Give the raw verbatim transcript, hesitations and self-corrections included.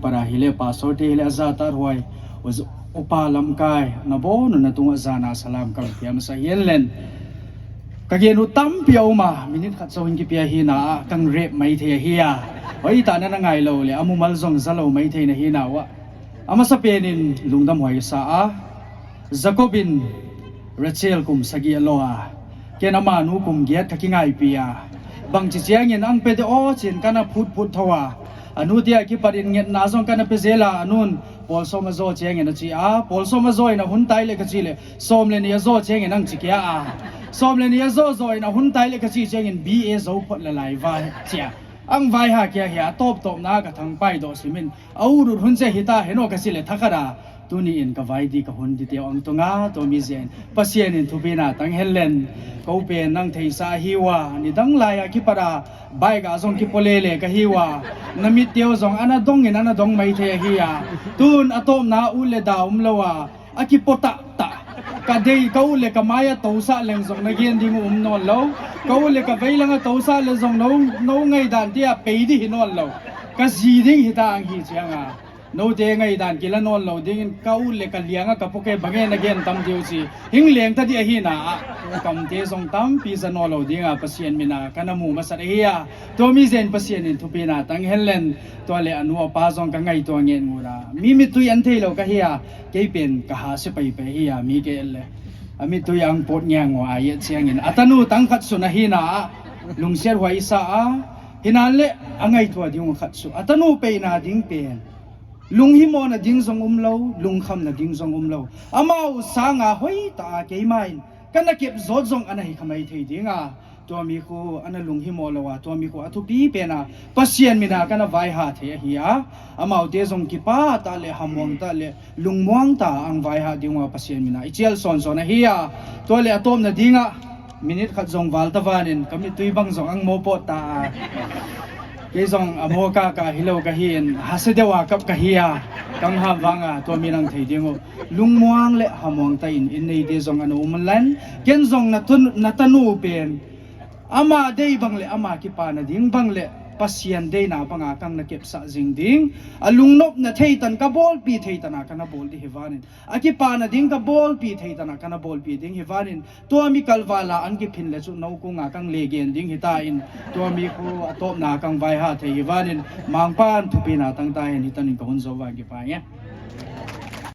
Para hi le pastor te hi le a zahtak huai, upa lamkai na bawn uh na tungah zana salam kang pia masa hi en len. Ka gen uh tampi a um a, minit khat zo in kipia hi na ah kang rep mai thei ahi a. Hoih ta na na ngai lo le a mumal zong za lo mai thei na hi na uh ah. A masa penin lungdam huai sa a. Jacob in Rachel kum sagih a lo a, ken ama nu kum giat ka kingaipih a, bangci ciangin ang pete aw cin ka na phutphut tho a, a nu tia kipatin ngetna zong ka na pe zel a, a nun pawl sawm a zaw ciangin a ci a, pawl sawm a zaw in a hun tai le ka ci le sawm le nih a zaw ciangin ang ci kia a, sawm le nih a zaw zaw in a hun tai le ka ci ciangin B A zo phot le lai vai cia. Ang vai ha kia hia tawptawpna ka thangpai dawh simin a urut hun cia hita heno ka ci le thakhat a, tuni in ka vai di ka hun di teo ang tunga tua mi zia in Pasian in thupina tang hen len. Ko pen nang theisa ahi ua, nidang lai a kipat a baika zong kipole le ka hi ua, na mit teo zong ana dong in ana dong mai thei ahi a, tun a tawpna ut le da um lo a, a kipo tahtah. Ka dei ka ut le ka mai a tosah leng zong na gen ding uh um nawn lo. Ka ut le ka veilang a tosah le zong no, no ngaidan tia pei di hi nawn lo. Ka zi ding hita ang hi cianga note ngaidan kila nawn lo dingin ka ut le ka lianga ka poke bange na gen tam diu ci. Hing lengta di ahi na ah kamte zong tampi za nawn lo dinga Pasian mina ka na mu masat ahi a. Tua mi zen Pasian in thupina tang hen len. Tua le a nu a pa zong ka ngai tua ngen nguna mi mittui an thei lo ka hi a. Kei pen ka ha si paipai hi a, mi kei le a mittui ang pawt ngiang ngua a iat ciangin a tanu tang khat sun ahi na ah lungsiat huai i sa a. Hinan le a ngaihtua ding uh khat su a tanu peina ding pen lunghimawhna ding zong um lo, lungkhamna ding zong um lo. Amau sanga hoih ta a keima in ka na kep zawt zong a na hi kha mai thei dinga tua mi khu a na lunghimawh lo a, tua mi khu a thupi pena Pasian mina ka na vaiha thei ahi a. Amaute zong kipa ta le hamuang ta le lungmuang ta ang vaiha ding ua Pasian mina i cial sawnsawn ahi a. Tua le a tawpna dingah minit khat zong val ta vanin ka mittui bang zong ang mawpawt ta a. Kei zong a mawkaka hi lo ka hi in hase deuh a kap ka hi a. Kang ham vanga tua mi nang thei ding uh lungmuang le hamuang ta in in neite zong a na um len. Ken zong na tun- na tanu pen ama dei bang le ama kipa na ding bang le Pasian deina banga kang na kepsah zing ding. A lungnop na theitan ka bawlpi theitana ka na bawl di hi vanin a kipa na ding ka bawlpi theitana ka na bawlpi ding hi vanin tua mi kalvala an kiphin le cu no kunga kang le gen ding hita in tua mi khu a tawpna kang vaiha thei hi vanin mangpan thupina tangta hen hitanin ka hun zo van kipa nge.